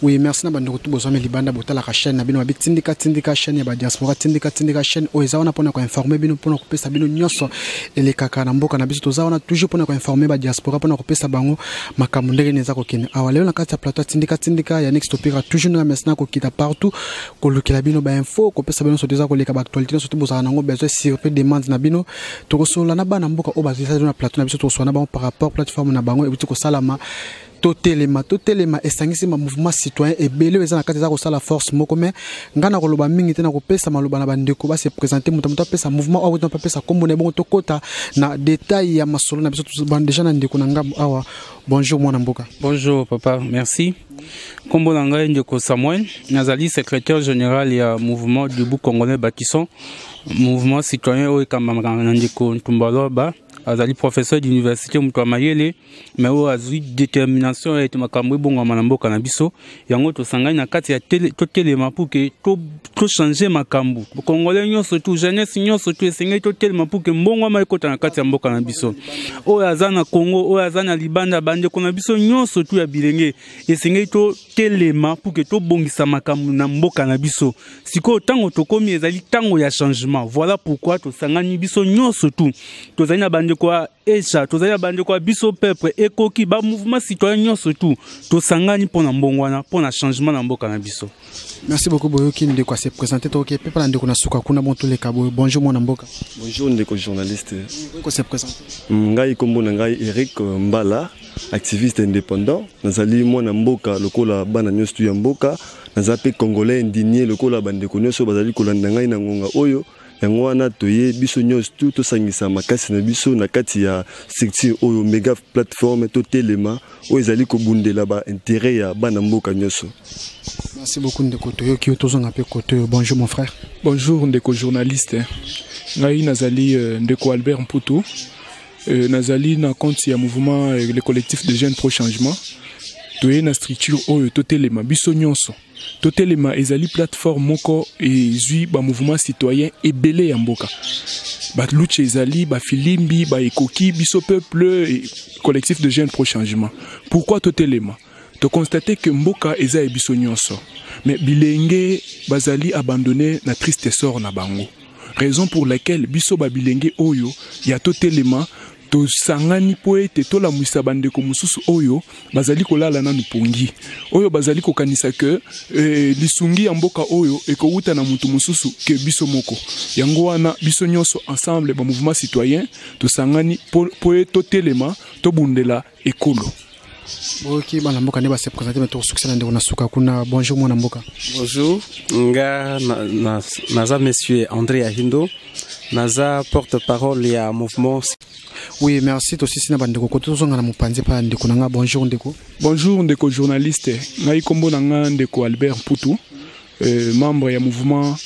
Oui, merci na bandeko tout bozwami libanda botalaka chaîne na bino babi tindika tindika chaîne ya ba diaspora tindika tindika chaîne oyo eza wana mpona koinforme bino mpona kopesa bino nyonso elekaka na mboka na biso. Toza wana toujours mpona koinforme ba diaspora mpona kopesa bango makambo ndenge nini eza kokende awa lelo na kati ya plateau ya tindika tindika ya Next Topira. Toujours na merci na kokita partout kolukela bino bainfo, kopesa bino nyonso toza koleka baactualité nyonso to bozala nango besoin sur pe demande na bino. Tokosolola na bana mboka oyo bazali na plateau na biso, tokosolola na bango par rapport plateforme na bango euti kosalama Totelema. Totelema esangisi ma mouvement citoyen ebele oyo eza na kati, eza kosala force moko. Mais ngai na koloba mingi te, na kopesa maloba na bandeko base présenter, moto moto apesa mouvement oyo moto apesa kombo na ebongo, tokota na détail ya masolo na biso. Déjà na ndeko na ngambo awa. Bonjour mwana mboka. Bonjour papa, merci. Kombo na ngai ndeko Samuel, nazali secrétaire général ya mouvement Debout Congolais Bâtissons, mouvement citoyen oyo ekambamaka na ndeko Ntumba Loba. Azali professeur d'université, moto ya mayele, mais oyo azwi détermination ete makambo ebongwama na mboka na biso. Yango tosangani na kati ya Totelema pour que tochange makambo. Congolais nyonso tu, jeunesse nyonso tu, esengeli totelema pour que mbongwama ekota na kati ya mboka na biso. Oyo aza na Congo, oyo aza na libanda, bandeko na biso nyonso tu ya bilenge, esengeli totelema pour que tobongisa makambo na mboka na biso. Sikoyo ntango tokomi ezali ntango ya changement. Voilà pourquoi tosangani biso nyonso tu. Tozali na bandeko ya Echa, tozali na bandeko ya Biso Peuple, ekoki bamouvement citoyen nyonso tu, tosangani mpo na mbongo wana, mpo na changement na mboka na biso. Merci beaucoup. Boyoki ndeko ase présenter. Tokoki mpe na ndeko na suka kuna. Bon, toleka boye. Bonjour mwana mboka. Bonjour ndeko journaliste. Ko se présenter. Ngai kombo na ngai Eric Mbala, activiste indépendant. Nazali mwana mboka lokola bana nyonso tu ya mboka. Naza mpe Congolais indigné lokola bandeko nyonso bazali kolanda ngai na ngonga oyo. Yango wana toye biso nyonso tu tosangisa makasi na biso na kati ya structure oyo méga plateforme Totelema, oyo ezali kobundela baintérêt ya bana mboka nyonso. Merci beaucoup ndeko, toyoki yo. Tozonga mpe kote oyo. Bonjour mon frère. Bonjour ndeko journaliste. Ngai nazali ndeko Albert Mputu, nazali na compte ya mouvement le Collectif de jeunes pro changement. Toye na structure oyo Totelema, biso nyonso Totelema. Ezali plateforme moko ezwi bamouvement citoyen ebele ya mboka, baluche ezali, bafilimbi, baekoki, Biso Peuple et Collectif de jeunes pro changement. Pourquoi Totelema? Toconstate que mboka eza ya biso nyonso, mais bilenge bazali abandonné na triste sort na bango, raison pour laquelle biso babilenge oyo ya Totelema tosangani mpo ete tolamwisa bandeko mosusu oyo bazali kolala nanu pongi, oyo bazali kokanisa ke lisungi ya mboka oyo ekowuta na motu mosusu ke biso moko. Yango wana biso nyonso ensemble bamouvement citoyen tosangani mpo totelema, tobundela ekolo. Boyoki bana mboka nde base présenter, mais tokosukisa na ndeko na suka kuna. Bonjour mwana mboka. Bonjour, nga naza monsieur André Ahindo, naza porte-parole ya mouvement. Oui, merci. Tosisi na bandeko kote, tozonga na mopanzi epai ya ndeko na nga. Bonjour ndeko. Bonjour ndeko journaliste. Ngai kombo na nga ndeko Albert Mputu, membre ya mouvement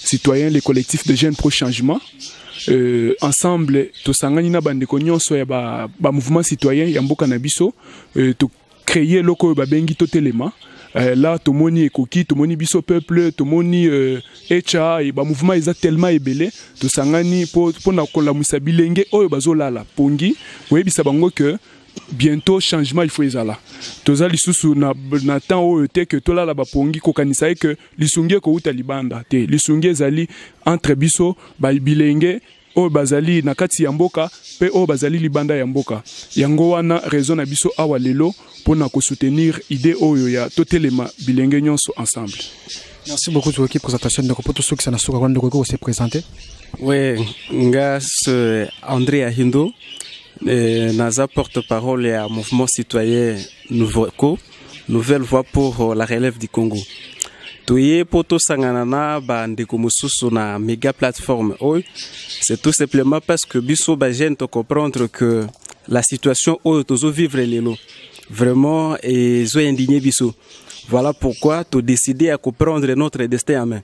citoyen le Collectif de jeunes pro changement. Ensemble tosangani na bandeko nyonso ya ba mouvement citoyen ya mboka na biso, tocréer eloko oyo babengi Totelema. Là tomoni ekoki, tomoni Biso Peuple, tomoni Echa e bamouvement eza tellement ebele. Tosangani mpona kolamwisa bilenge oyo bazolala pongi, koyebisa bango ke bientôt changement il faut ezala. Toza lisusu na temps oyo te ke tolala bapongi kokanisa ye ke lisungi ekouta libanda te. Lisungi ezali entre biso bilenge oyo bazali na kati ya mboka mpe oyo bazali libanda ya mboka. Yango wana raison na biso awa lelo mpona kosoutenir idée oyo ya Totelema, bilenge nyonso ensemble. Merci beaucoup. Toyoki présentation ndeko. Mpo tosukisa na suka kuna, ndeko eko se présenter. Oui, nga c'est André Ahindo, naza porte-parole ya mouvement citoyen Nouveau Nouvelle Voie pour la relève du Congo. Toye mpo tosangana na bandeko mosusu na méga plateforme oyo, c'est tout simplement parce que biso bajeune tocomprendre que la situation oyo tozovivre lelo vraiment ezoindigne biso. Voilà pourquoi todécide ya koprendre notre destin en main,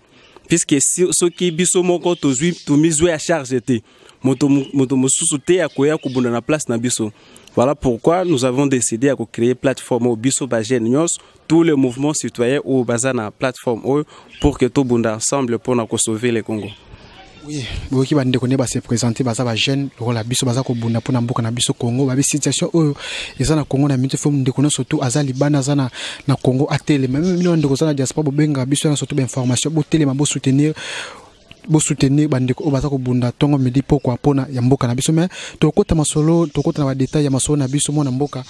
puisque soki biso moko tozwi tomizwi ya charge te, moto mosusu te akoya kobunda na place na biso. Voilà pourquoi nous avons décidé à créer plateforme oyo biso bajeune nyonso, tous les mouvements citoyens oyo baza na plateforme oyo, pour que tobunda ensemble mpona kosauver le Congo. Oui, boyoki bandeko nde base présente, baza bajeune lokola biso, baza kobunda mpona mboka na biso Congo. Babi situation oyo eza na Congo na minute, faut ndeko nyonso tu aza libanda, aza na Congo, atelema. Même bino bandeko oza na diaspora, bobengaka biso nyonso tu bainformation, botelema, bosoutenir bandeko oyo baza kobunda ntongo, midi, pokwa mpona ya mboka na biso. Mais tokota masolo, tokota na badetail ya masolo na biso. Mwana mboka,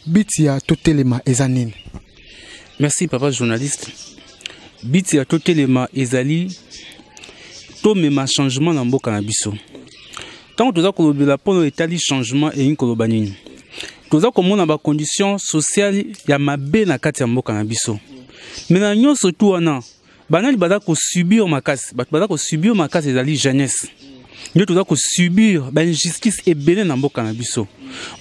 but ya Totelema eza nini? Merci, papa journaliste. But ya Totelema ezali tomema changement na mboka na biso. Ntango toza kolobela mpono etali changement, elingi koloba nini? Toza komona bacondition sociale ya mabe na kati ya mboka na biso. Mais na nyonso tu wana, banani baza kosubir makasi? Bato baza kosubir makasi ezali jeunesse nde toza kosubir bainjustice ebele na mboka na biso.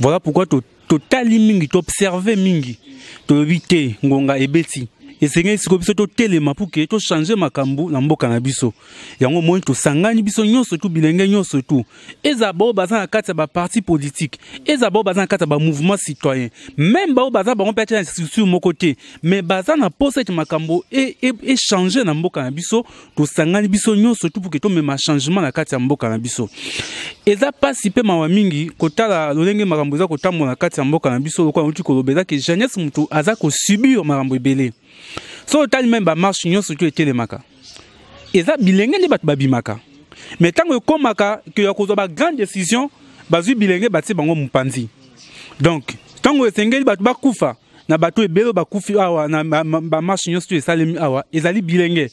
Voilà pourquoi totali mingi, toobserve mingi, tolobi te ngonga ebeti, esengeli sikoyo biso totelema pour que tochange makambo na mboka na biso. Yango moi tosangani biso nyonso tu, bilenge nyonso tu, eza bao baza na kati ya baparti politique, eza bao baza na kati ya bamouvement citoyen, même bao baza bango mpe atia na structure moko te, mais baza na posa ete makambo echange na mboka na biso. Tosangani biso nyonso tu pour que tomema changement na kati ya mboka na biso. Eza mpasi mpe mawa mingi kotala lolenge makambo eza kotambola na kati ya mboka na biso. Lokola nauti koloba, eza ke jeunesse moto aza kosubir makambo ebele. So otali même bamarche nyonso tu etelemaka, eza bilenge nde bato babimaka. Mais ntango ekómaka ke ya kozwa bagrande décision, bazwi bilenge, batie bango mopanzi. Donc ntango esengeli bato bakufa, na bato ebele oyo bakufi awa na bamarche nyonso tu esalemi awa, ezali bilenge.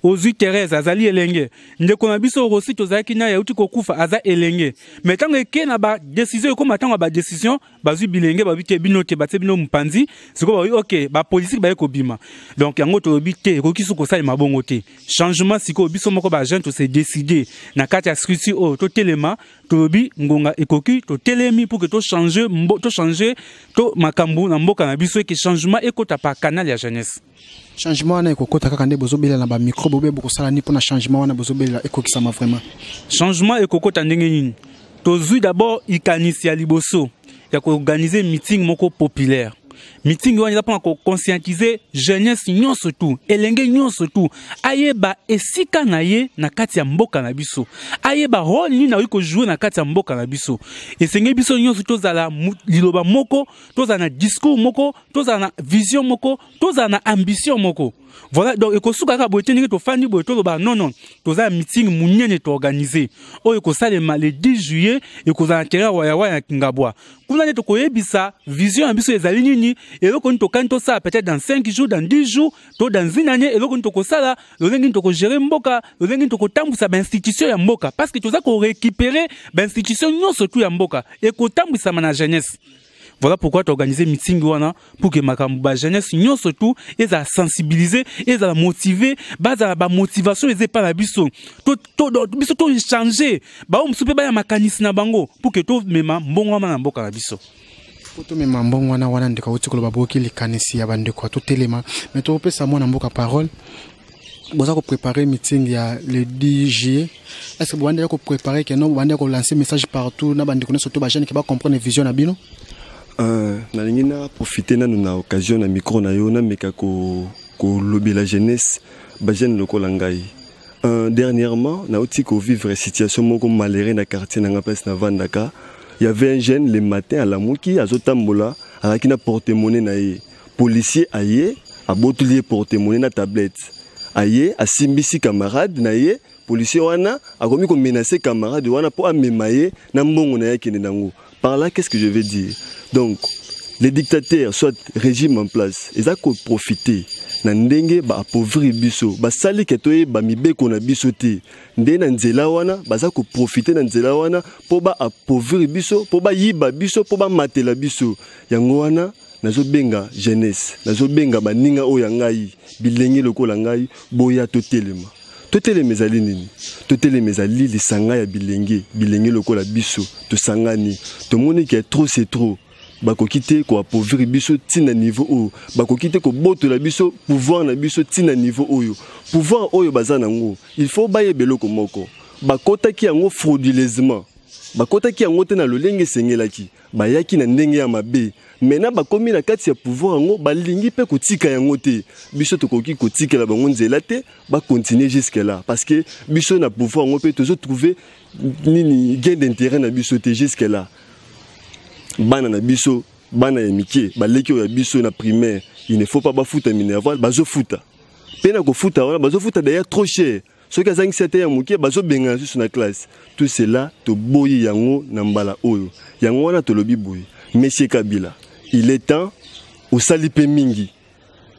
Ozwi Thérèse, azali elenge. Ndeko na biso Rosi, tozalaki na ye, auti kokufa, aza elenge. Mais ntango eke na badécision, ekóma ntango ya badécision, bazwi bilenge, babi te bino te, batie bino mopanzi. Sikoyo babi ok, bapolitike baye kobima. Donc yango tolobi te, ekoki so kosalema bongo te. Changement sikoyo, biso moko bajeune tose décide na kati ya structure oyo totelema. Tolobi ngonga ekoki, totelemi pour que tochange, tochange to makambo na mboka na biso, eke changement ekota par canal ya jeunesse. Changement wana ekokota kaka nde bozobelela na bamicro bobe, bokosala nini mpona changement wana bozobelela ekokisama vraiment? Changement ekokota ndenge nini? Tozwi d'abord ikanisi ya liboso ya koorganize meeting moko populaire. Meeting wana eza mpona koconscientiser jeunesse nyonso tu, elenge nyonso tu, ayeba esika na ye na kati ya mboka na biso, ayeba rôle nini akoki kojouer na kati ya mboka na biso. Esengeli biso nyonso tozala liloba moko, tozala na discours moko, tozala na vision moko, tozala na ambition moko. Voilà, donc ekosuka kaka boye te, ndenge tofandi boye toloba. Non, non, toza ya meeting monene toorganize oyo ekosalema le 10 juillet, ekozala na terrain Wayawaya ya Kingabwa. Kuna nde tokoyebisa vision ya biso ezali nini, eloko nini tokani tosala peut-être dans 5 jours, dans 10 jours to dans une année, eloko nini tokosala, lolenge nini tokogérer mboka, lolenge nini tokotambwisa bainstitution ya mboka, parce que toza korécupérer bainstitution nyonso tu ya mboka ekotambwisama na jeunesse. Voilà pourquoi toorganize meeting wana, pour que makambo ba jeunesse nyonso tu ezala sensibiliser, ezala motivé, bazala bamotivation eza epai na biso, biso toéchange, bao mosusu mpe baya makanisi na bango, pour que tomema mbongo wana na mboka na biso. Po tomema mbongo wana. Wana ndeko auti koloba, boyoki likanisi ya bandeko ya Totelema. Mais topesa mwana mboka parole. Boza kopréparer meeting ya le 10 juillet, est ce que bobandaki kopréparer ke no bobandaki kolancer message partout na bandeko nyonso to bajeune ke bacomprendre vision na bino? Nalingi na profite nanu na occasion na micro na yo, nameka kolobela jeunesse, bajeune lokola ngai. Dernièrement nauti kovivre situation moko malheureux na quartier na nga, place navandaka. Il y avait un jeune, le matin alamuki, azotambola, azalaki na porte-monnaie na ye. Policier aye, abotoli ye porte-monnaie na tablette. Aye, asimbisi camarade na ye. Policier wana akomi komenacer camarade wana mpo amema ye na mbongo na ye, akende nango. Par là, qu'est-ce que je veux dire? Donc les dictateurs, soit régime en place, eza koprofite na ndenge baappauvrir biso, basali ke toyeba mibeko na biso te. Nde na nzela wana baza koprofite na nzela wana mpo baappauvrir biso, mpo bayiba biso, mpo bamatela biso. Yango wana nazobenga jeunesse, nazobenga baninga oyo ya ngai, bilenge lokola ngai, boya totelema. Totelema ezali nini? Totelema ezali lisanga ya bilenge, bilenge lokola biso. Tosangani, tomoni ke trop c'est trop. Bakoki te koappauvrir biso ntina niveau oyo, bakoki te kobotola biso pouvoir na biso ntina niveau oyo. Pouvoir oyo baza nango, il faut bayeba eloko moko: bakotaki yango frauduleusement. Bakotaki yango te na lolenge esengelaki, bayaki na ndenge ya mabe. Maintenant bakomi na kati ya pouvoir yango, balingi mpe kotika yango te. Biso tokoki kotikela bango nzela te bacontinue jusque là, parce que biso na pouvoir yango mpe tozotrouve nini gain d'intérêt na biso te jusque là. Bana na biso, bana ya mike, baleki oyo ya biso na primaire, il ne faut pas bafuta minerval, bazofuta mpe na kofuta wana, bazofuta d'ailleurs trop cher. Soki azangisi ate ya moke, bazobengana susu na classe. Tout cela toboyi yango na mbala oyo. Yango wana tolobi boye: monsieur Kabila, il est temps. Osali mpe mingi,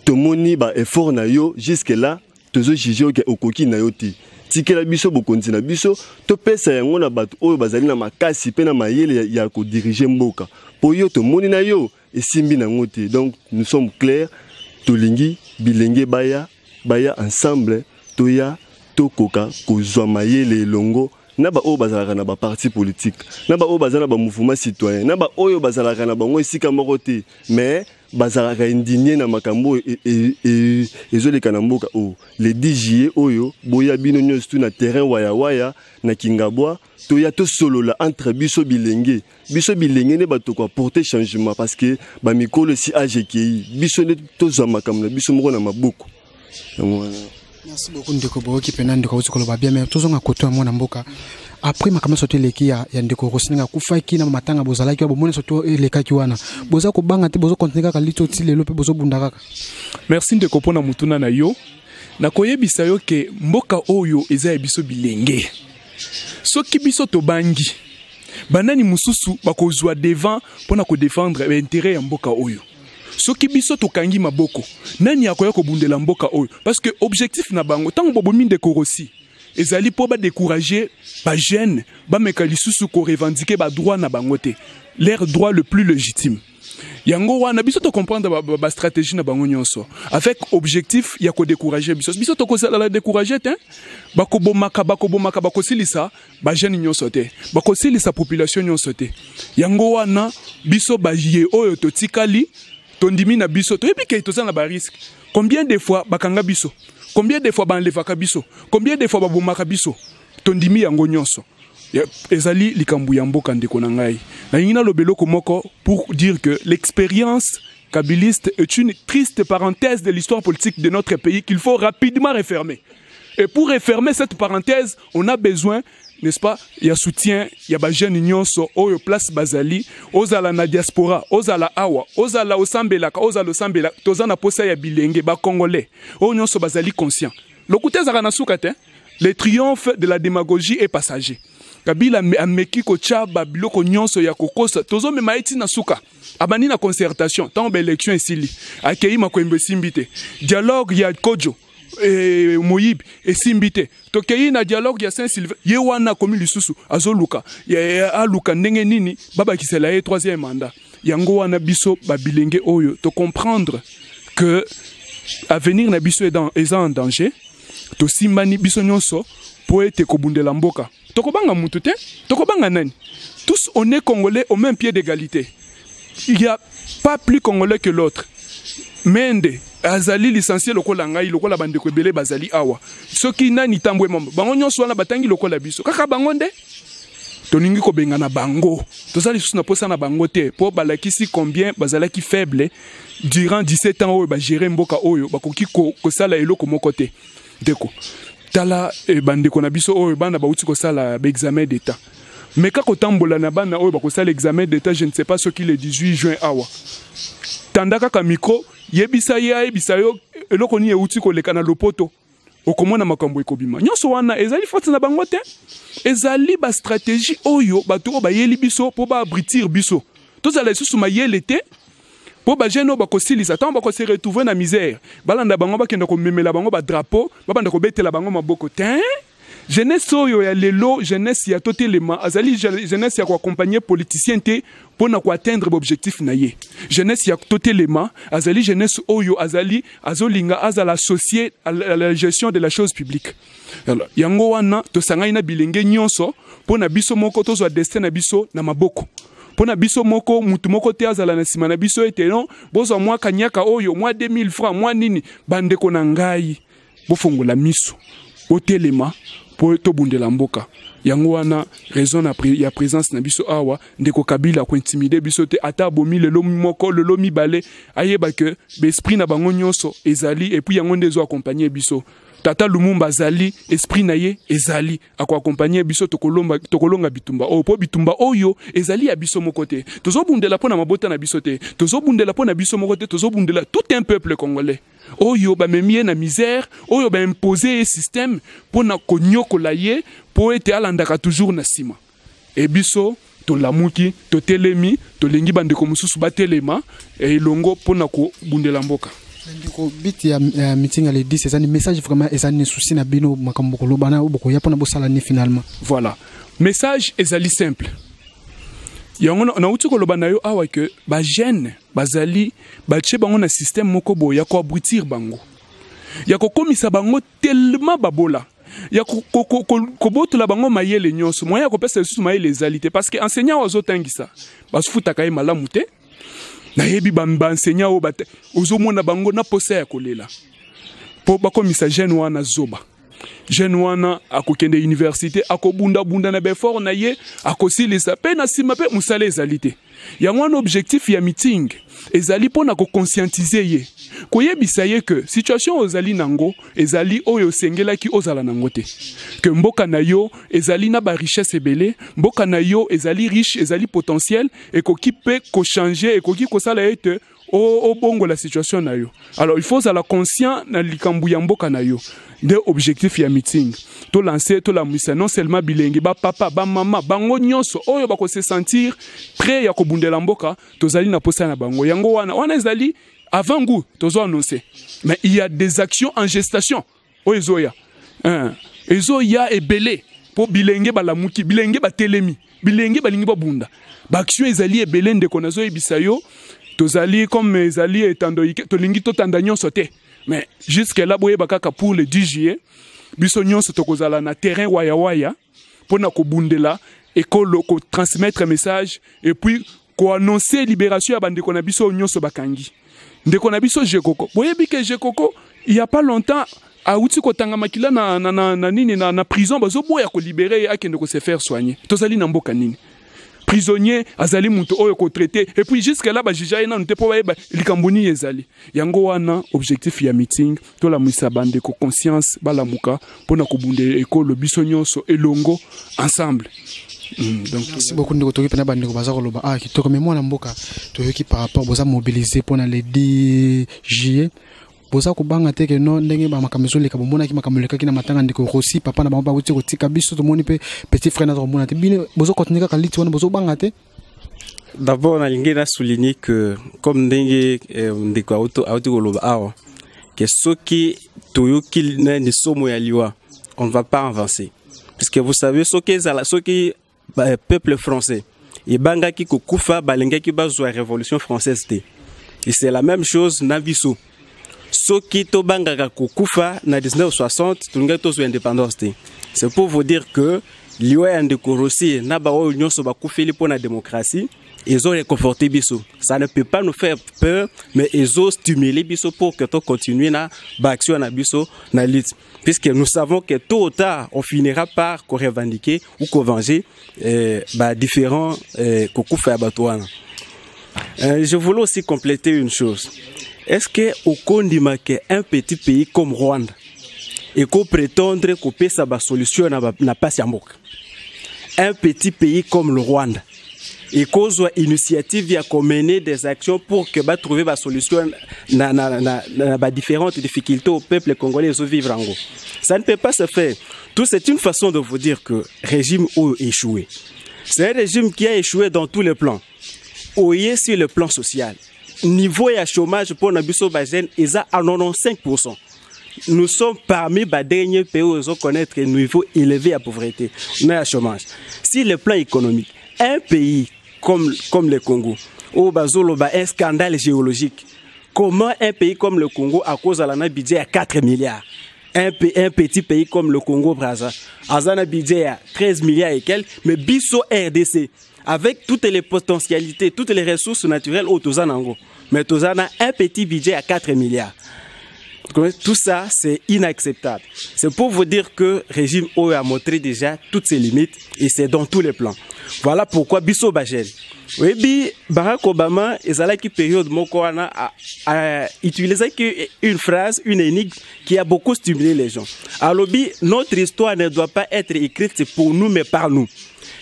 tomoni baeffort na yo jusque là, tozojuge oke okoki na yo te. Tikela biso bokonzi na biso, topesa yango na bato oyo bazali na makasi mpe na mayele ya kodirige mboka, mpo yo tomoni na yo esimbi nango te. Donc nous sommes clairs, tolingi bilenge baya, baya ensemble, toya tokoka kozwa mayele elongo na baoyo bazalaka na baparti politique, na baoyo baza na bamouvement citoyen, na baoyo bazalaka na bango esika moko te, mais bazalaka indigné na makambo oyo ezoleka na mboka oyo. Le 10 juillet oyo, boya bino nyonso tu na terrain wayawaya na Kingabwa, toya tosolola entre biso bilenge. Biso bilenge nde bato koapporter changement, parce que bamikolo esi age ekei. Biso nde tozwa makambo na biso moko na maboko, yango wana. Merci beaucoup, ndeko. Boyoki mpena ndeko auti koloba bien, mais tozonga koto ya mwana mboka. Après makambo nyonso to eleki ya ndeko Rossy ndenge akufaki na matanga, bozalaki wa bomoni nyonso to elekaki wana, boza kobanga te? Bozokontinue kaka lito ti lelo mpe bozobunda kaka? Merci, ndeko, mpona motuna na yo. Nakoyebisa yo ke mboka oyo eza ya biso bilenge. Soki biso tobangi, banani mosusu bakozwa devant mpona kodefendre baintérêt ya mboka oyo? Soki biso tokangi maboko, nani akoya kobundela mboka oyo? Parce que objectif na bango ntango bobomi ndeko Rossy ezali mpo badécourage bajeune bameka lisusu korevendiquer badroit na bango te, leur droit le plus légitime. Yango wana biso tocomprendre bastratégie na bango nyonso avec objectif ya kodécourage biso. Biso tokozala décourage te. Bakobomaka, bakobomaka, bakosilisa bajeune nyonso te, bakosilisa population nyonso te. Yango wana biso baye oyo totikali, tondimi na biso, toyebi ke toza na barisque. Combien de fois bakanga biso? Combien de fois baenlevaka biso? Combien de fois babomaka biso? Tondimi yango nyonso. Ezali likambo ya mboka. Ndeko na ngai, nalingi naloba eloko moko pour dire que l'expérience kabiliste est une triste parenthèse de l'histoire politique de notre pays qu'il faut rapidement refermer. Et pour refermer cette parenthèse, on a besoin, n'est-ce pas, ya soutien ya bajeune nyonso oyo place bazali, ozala na diaspora, ozala awa, ozala osambelaka, ozala osambelaka. Toza na posa ya bilenge bacongolais oyo nyonso bazali conscient. Lokuta ezalaka na suka te. Le triomphe de la démagogie est passager. Kabila ameki kotya babiloko nyonso ya kokosa, tozomema ye ntina suka. Abandi na concertation, ntango baélection esili, akei makwembo, esimbi te. Dialogue ya Kojo moyibi, esimbi te. Tokei na dialogue ya Saint Sylvain, ye wana akomi lisusu azoluka aluka ndenge nini babakisela ye troisième mandat. Yango wana biso babilenge oyo tocomprendre que avenir na biso eza en danger. Tosimbani biso nyonso mpo ete kobundela mboka. Tokobanga mutu te, tokobanga nani? Tous on est congolais au même pied d'égalité, il y a pas plus congolais que l'autre. Mende azali licencié lokola ngai, lokola bandeko ebele bazali awa. Soki nani tambwe mamba, bango nyonso wana batangi lokola biso kaka. Bango nde tolingi kobengana bango, toza lisusu na posa na bango te, mpo balakisi combien bazalaki faible durant 17 ans oyo bagere mboka oyo. Bakoki kosala eloko moko te. Ndeko, tala bandeko na biso oyo bana bauti kosala baexamen d'état. Mais kaka kotambola na bana oyo bakosala examen d'état, je ne sais pas soki le 18 juin awa, tanda kaka micro, yebisa ye ayebisa yo eloko nini euti koleka na lopoto, okomona makambo ekobima nyonso wana. Ezali faute na bango te, ezali bastratégie oyo bato oyo bayeli biso mpo baabrutir biso, tozala lisusu mayele te, mpo bajeune oyo bakosilisa ntango bakose retrouve na misère, balanda bango, bakenda komemela bango badrapeau, babanda kobetela bango maboko te. Jeunesse oyo ya lelo, jeunesse ya totelema, azali jeunesse ya koaccompagne politicien te mpo na koatteindre baobjectif na ye. Jeunesse ya totelema azali jeunesse oyo azali azolinga azala associé à la gestion de la chose publique. Alors, yango wana tosangani na bilenge nyonso mpo na biso moko tozwa destin na biso na maboko, mpo na biso moko. Mutu moko te azala na nsima na biso ete non, bozwa mwa kanyaka oyo, mwa 2000 francs, mwa nini. Bandeko na ngai, bofongola miso, botelema. Mpo tobundela mboka. Yango wana raison na ya présence na biso awa. Ndeko Kabila akointimider biso te. Ata abomi lelo moko, lelo mibale, ayeba ke baesprit na bango nyonso ezali, et puis yango nde ezoaccompagner biso. Tata Lumumba azali, esprit na ye ezali, akoaccompagner biso. Tokolonga bitumba oyo, mpo bitumba oyo ezali ya biso moko te. Tozobundela mpo na mabota na biso te, tozobundela mpo na biso moko te, tozobundela tout un peuple congolais oyo bamemi ye na misère, oyo baimpose ye système mpo na konyokola ye, mpo ete alandaka toujours na nsima. E biso tolamuki, totelemi, tolingi bandeko mosusu batelema elongo mpo na kobundela mboka. Ndeko, but ya meeting ya le 10 eza ni message vraiment, eza ni souci na bino, makambo koloba na bokoya mpona bosala ni finalement? Voilà, message ezali simple. Yango nauti koloba na yo awa ke bajeune bazali batie bango na système moko boye ya koabrutir bango, ya kokomisa bango tellement babola, ya kobotola bango mayele nyonso. Moyen ya kopesa lisusu mayele ezali te, parce que enseignant oyo azotangisa, bazofutaka ye malamu te. Nayebi baenseignant oyo ozomona bango na posa ya kolela mpo bakomisa jeune wana zoba. Jeune wana akokende université, akobundabunda na baeffort na ye, akosilisa mpe na nsima mpe mosala ezali te. Yango wana objectif ya meeting ezali mpo na koconscientiser ye, koyebisa ye ke situation ozali nango ezali oyo osengelaki ozala nango te, ke mboka na yo ezali na barichesse ebele, mboka na yo ezali riche, ezali potentiel, ekoki mpe kochanger, ekoki kosala ete obongola situation na yo. Alors il faut ozala conscient na likambo ya mboka na yo. Nde objectif ya meeting tolancer, tolamwisa non seulement bilenge, bapapa, bamama, bango nyonso oyo bakose sentir prêt ya kobundela mboka. Tozali na posa na bango. Yango wana, wana ezali avant goût tozo annoncer, mais il y a des actions en gestation oyo ezoya, ezoya ebele, mpo bilenge balamuki, bilenge batelemi, bilenge balingi babunda. Baaction ezali ebele, ndeko. Nazoyebisa yo, tozali comme ezali etando, tolingi totanda nyonso te, mais jusque là boyeba kaka, pour le 10 juillet, biso nyonso tokozala na terrain wayawaya mpona kobundela ekolo, kotransmettre message et puis koannoncer libération ya bandeko na biso oyo nyonso bakangi. Ndeko na biso Jekoko, boyebi ke Jekoko, il y a pas longtemps, awuti kotanga makila na nini, na prison, bazoboya kolibérer ye akende kose faire soigner. Tozali na mboka nini? Prisonnier azali moto oyo kotraiter, et puis jusque là bajuger ye nanu te mpo bayeba likambo nini ezali. Yango wana objectif ya meeting, tolamwisa bandeko conscience, balamuka mpona kobundela ekolo, biso nyonso elongo, ensemble. Donc Merci beaucoup, ndeko. Toyoki mpena bandeko baza koloba. Ah, kitoko. Mais mwana mboka, toyoki par rapport boza mobilisé mpona le 10 juillet, boza kobanga te ke no ndenge bamakambo ezoleka? Bomonaki makambo elekaki na matanga ndeko Rosi, papa na bango bauti kotika biso. Tomoni mpe petit frère naza komona te. Bino bozocontinuer kaka lutte wana, bozobanga te? D'abord, nalingi na souligner que comme ndenge ndeko auti koloba awa ke soki toyoki nani somo ya liwa, on ne va pas avancer, puisque vous savez, soki ezala soki peuple français ebangaki kokufa, balingaki bazwa Révolution française te. Et c'est la même chose na biso. Soki tobangaka kokufa na 1960, tolingaki tozwa indépendance te. C'est pour vous dire que liwa ya ndeko Rosi na baoyo nyonso bakufeli mpo na démocratie ezo réconforter biso. Ça ne peut pas nous faire peur, mais ezo stimuler biso pour que to continuer na baaction na biso na lutte, puisque nous savons que tôt ou tard on finira par ko revendiquer ou ko venger ba différents kokufa ya bato wana. Je voulais aussi compléter une chose. Est-ce que okondima ke un petit pays comme Rwanda ekoprétendre kopesa basolution na pasi ya mboka? Un petit pays comme le Rwanda ekozwa initiative ya komener des actions pour que batrouver basolution na badifférentes difficultés au peuple congolais ezovivre yango? Ça ne peut pas se faire. Tout, c'est une façon de vous dire que régime oyo échoué, c'est un régime qui a échoué dans tous les plans. Oye, sur le plan social, niveau ya chômage mpona biso bajeune eza à 95. Nous sommes parmi les derniers pays où ils connaître un niveau élevé à pauvreté, na chômage. Sur le plan économique, un pays comme le Congo, où bazoloba un scandale géologique, comment un pays comme le Congo, à cause de la budget à 4 milliards, un petit pays comme le Congo Brazza, a un budget à 13 milliards et quelques, mais biso RDC, avec toutes les potentialités, toutes les ressources naturelles oyo toza nango, mais toza na un petit budget à 4 milliards. Tout ça, c'est inacceptable. C'est pour vous dire que régime oyo a montré déjà toutes ses limites et c'est dans tous les plans. Voilà pourquoi biso ba jeunes. Oyebi, Barack Obama ezalaki période moko wana a utilisé une phrase, une énigme qui a beaucoup stimulé les gens. Alobi, notre histoire ne doit pas être écrite pour nous mais par nous.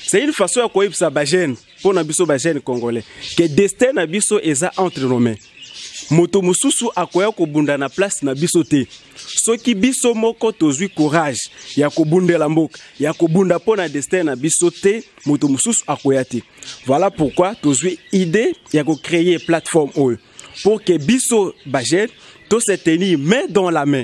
C'est une façon ya koyebisa ba jeunes, mpona biso ba jeunes congolais, que destin na biso eza entre nos mains. Moto mosusu akoya kobunda na place na biso te. Soki biso moko tozwi courage ya kobundela mboka, ya kobunda mpo na destin na biso te, moto mosusu akoya te. Voilà pourquoi tozwi idée ya kocréer plateforme oyo pour que biso ba jeunes to se tenir main dans la main,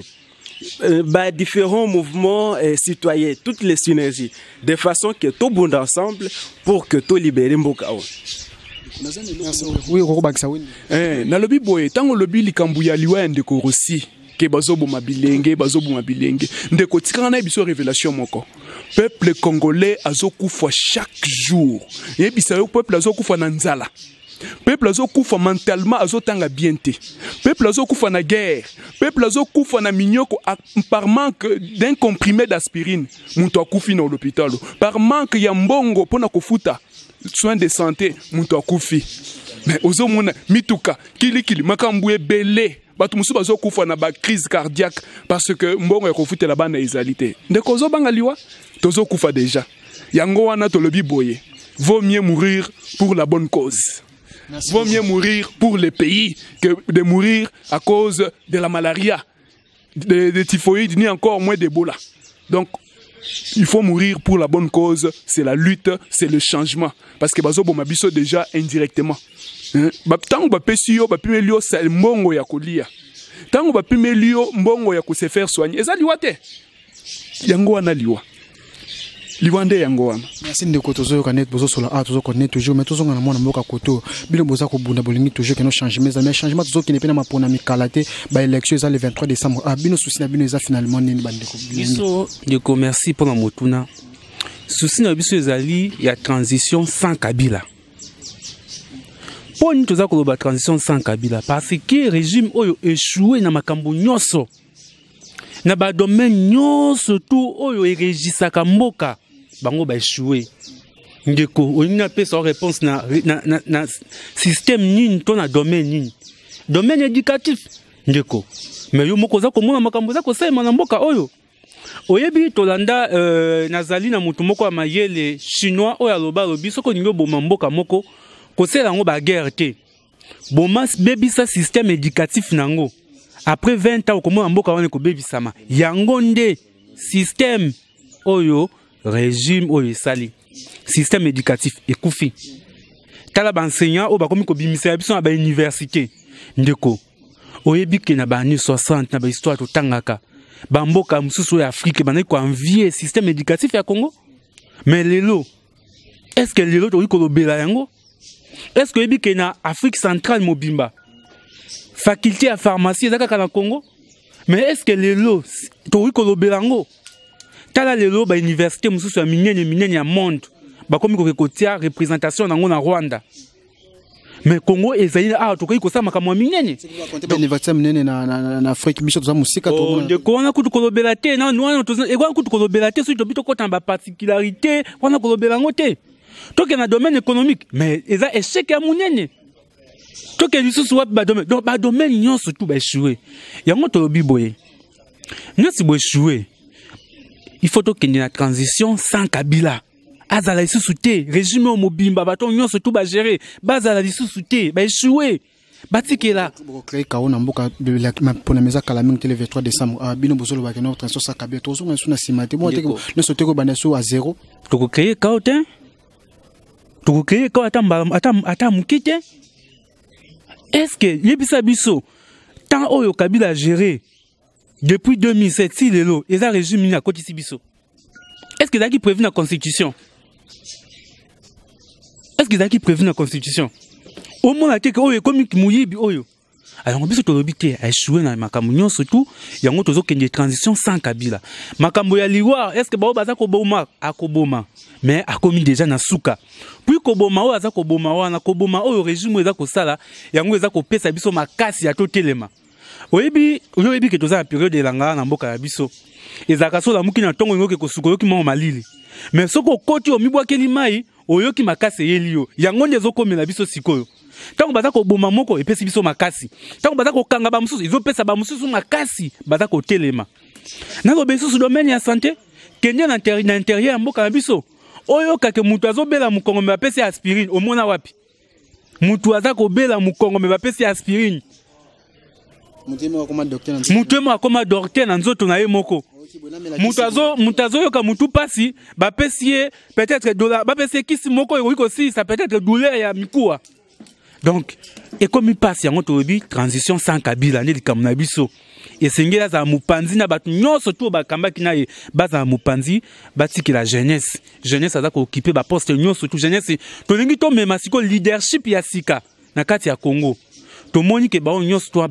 bah, différents mouvements citoyens, toutes les synergies, de façon que tout bunda ensemble pour que tout libère mboka oyo. Oui, okobakisa wini. Nalobi boye, ntango olobi likambo ya liwa ya ndeko Rossy, ke bazoboma bilenge, bazoboma bilenge, ndeko, tikanga na biso révélation moko. Peuple congolais azokufa chaque jour. Yebisa yo, peuple azokufa na nzala, peuple azokufa mentalement, azotanga bien te, peuple azokufa na guerre, peuple azokufa na minyoko par manque d'un comprimé d'aspirine. Moto akufi na l'hôpital par manque ya mbongo mpona kofuta soin de santé, moto akufi. Mais ozomona mituka kilikili, makambo ebele, bato mosusu bazokufa na bacrise cardiaque parce que mbongo ya kofutela bana ezali te. Ndeko, ozobanga liwa? Tozokufa déjà. Yango wana tolobi boye: vaut mieux mourir pour la bonne cause. Merci. Vaut mieux mourir pour le pays que de mourir à cause de la malaria, de typhoïde, ni encore moins d'Ebola. Donc, il faut mourir pour la bonne cause, c'est la lutte, c'est le changement. Parce que bazoboma biso déjà indirectement. Hein? Tango bapesi yo, bapimeli yo mbongo ya kolia. Tango bapimeli yo mbongo ya se faire soigner. Eza liwa te? Yango wana liwa. Liwa nde yango wana. Merci ndeko. Tozoyoka net, bozosola a tozokontinue toujours, mais tozonga na mwana mboka koto. Bino boza kobunda, bolingi toujours keno changement eza, mais changement tozokende mpe na mapona mikala te. Baélection eza le 23 décembre. Ah, bino, souci na bino eza finalement nini, bandeko? Biso, ndeko, merci mpona motuna. Souci na biso ezali ya transition sans Kabila. Mpo nini toza koloba transition sans Kabila? Parce que régime oyo échoué na makambo nyonso, na badomaine nyonso tu oyo eregisaka mboka, bango baéchoué. Ndeko, olingi napesa yo réponse na système nini to na domaine nini? Domaine éducatif, ndeko, mais yo moko oza komona makambo eza kosalema na mboka oyo. Oyebi, tolanda nazali na motu moko ya mayele chinois oyo aloba, alobi soki olingi oboma mboka moko, kosala yango baguerre te, boma, bebisa système éducatif nango. Après 20 ans, okomona mboka wana ekobebisama. Yango nde système oyo régime oyo esali. Système éducatif ekufi. Tala baenseignant oyo bakomi kobimisa ya biso na bauniversité. Ndeko, oyebi ke na baannée 60, na bahistoire totangaka, bamboka mosusu oyo Afrique bandaki koenvier système éducatif ya Congo. Mais lelo, est ce que lelo tokoki kolobela yango? Est ce que oyebi ke na Afrique centrale mobimba, faculté ya pharmacie eza kaka na Congo? Mais est ce que lelo tokoki kolobela yango? Tala lelo bauniversité mosusu ya minene minene ya monde bakomi koke kotia représentation nango na Rwanda, mais Congo ezali awa, tokoki kosala makambo ya minene. Université minene na Afrique, biso toza mosika. Oh, ndeko, wana kutu kolobela te. Nanu wana wana kutu kolobela te. Soki tobi tokɔta na baparticularité wana, kolobela yango te. Tokende na domaine économique, mais eza échec ya monene. Tokende lisusu wapi? Badomaine, donc badomaine nyonso tu baéchoué. Yango tolobi boye: nyonso boéchoué, il faut tokende na transition sans Kabila. Azala lisusu te. Régime oyo mobimba, bato nyonso tu bagere, bazala lisusu te, baéchoué, batikela. Bokocréer chaos na mboka mpona eza kala mingi te, le 23 décembre. Ah, bino bozolobaka no transition sans Kabila, tozonga lisusu na nsima te, bongo te? Ndeko. Nyonso te kobanda so a zéro. Tokocréer chaos te, tokocréer chaos ata ata moke te. Est ce que yebisa biso, temps oyo Kabila géré depuis 2007 si lelo, eza régime nini akotisi biso? Est ce que ezalaki prévu na constitution? Est ce que ezalaki prévu na constitution? Omona te ke oyo ekomi moyibi oyo. Alongo biso tolobi te, aéchoué na makambo nyonso tu. Yango tozokende transition sans Kabila. Makambo ya liwa, est ce que bao baza koboma, akoboma, mais akomi déjà na suka. Puis koboma oyo aza koboma wana, koboma oyo régime oyo eza kosala, yango eza kopesa biso makasi ya totelema. Oyebi, oyo oyebi ke toza na periode elanga na mboka ya biso. Ezalaka so olamuki na ntongo, oyoki kosuka, oyoki mwa malili, mais soki okoti, omibwakeli mai, oyoki makasi eyeli yo. Yango nde ezokomela biso sikoyo. Ntango baza koboma moko, epesi biso makasi. Ntango baza kokanga bamosusu, ezopesa bamosusu makasi, baza kotelema. Naloba lisusu, domaine ya santé, kende na intérieur ya mboka na biso, oyokake moto azobela mokongo, mais bapesi aspirine. Omona wapi moto aza kobela mokongo, mais bapesi aspirine? Moto ye moko akoma docteur na nzoto na ye moko. Moto azoyoka motu mpasi, bapesi ye peut-être dollar, bapesi ye kisi moko ekoki kosilisa peut-être douleur ya mikuwa. Donc ekomi mpasi. Yango tolobi transition sans Kabila nde likambo na biso. Esengeli azala mopanzi na bato nyonso to bakambaki na ye, bazala mopanzi, batikela jeunesse. Jeunesse aza kooccuper baposte nyonso tu. Jeunesse, tolingi tomema sikoyo leadership ya sika na kati ya Congo. Tomoni ke bango nyonso to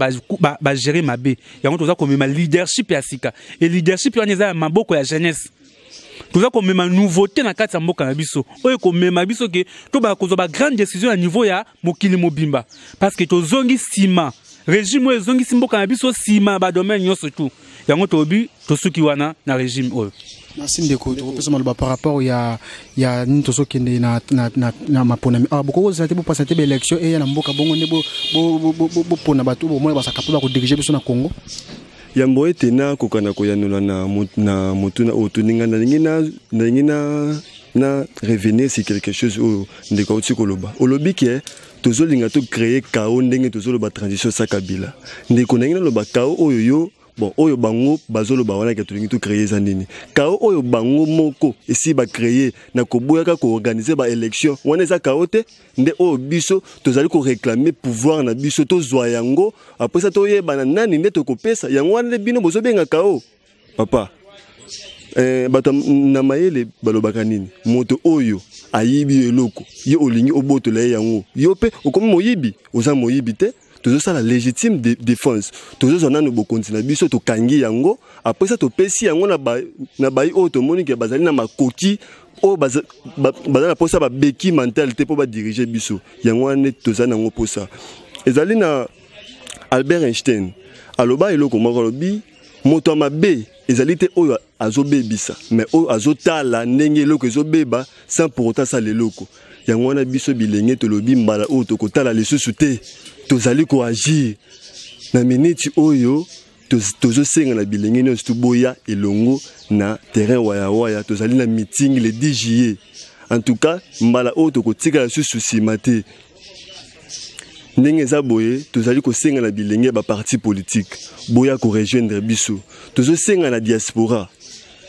bagérer mabe. Yango toza komema leadership ya sika, e leadership wana eza ya maboko ya jeunesse. Toza komema nouveauté na kati ya mboka na biso, oyo ekomema biso ke tobaka kozwa bagrande décision ya niveau ya mokili mobimba, parce que tozongi nsima. Régime oyo ezongisi mboka na biso nsima na badomaine nyonso tu. Yango tolobi tosuki wana na régime oyo. Merci ndeko. Tokopesa maloba par rapport ya nini. Tozokende na maponami awa. Bokoki kozala te, bopasa te baélection eya na mboka, bongo nde bopona bato bomona bazalaka mpo bakodiriger biso na Congo. Yambo ete nakoka na koyanola na motuna oyo toninga, nalingi na revenir sur quelque chose oyo ndeko auti koloba. Olobi ke tozolinga tocréer chaos ndenge tozoloba transition sans Kabila. Ndeko, ndenge naloba, chaos oyo yo, bon, oyo bango bazoloba wana ke tolingi tocréer, eza nini? Chaos oyo bango moko esi bacréer na koboyaka koorganiser baélection wana, eza chaos te? Nde oyo biso tozali koréclamer pouvoir na biso, tozwa yango, après ça toyebana nani nde tokopesa yango. Wana nde bino bozobenga chaos. Papa, bato na mayele balobaka nini? Moto oyo ayibi yo eloko, yo olingi obotola ye yango, yo mpe okomi moyibi. Oza moyibi te. Tozosala légitime défense. Tozozwa nano bokonzi na biso, tokangi yango, après ça topesi yango na bai oyo tomoni ke bazali na makoki, oyo baza na mposa babeki mental te mpo badiriger biso. Yango wana nde toza nango mposa. Ezali na Albert Einstein aloba eloko moko, alobi: moto ya mabe ezali te oyo azobebisa, mais oyo azotala ndenge eloko ezobeba sans pour autant asala eloko. Yango wana biso bilenge tolobi mbala oyo tokotala lisusu te, tozali koagir na miniti oyo. Tozosenga na bilenge nyonso toboya elongo na terrain wayawaya. Tozali na meeting le 10 juillet. En tout cas, mbala oyo tokotikala lisusu nsima te. Ndenge eza boye, tozali kosenga na bilenge ya baparti politique boya korejoindre biso. Tozosenga na diaspora.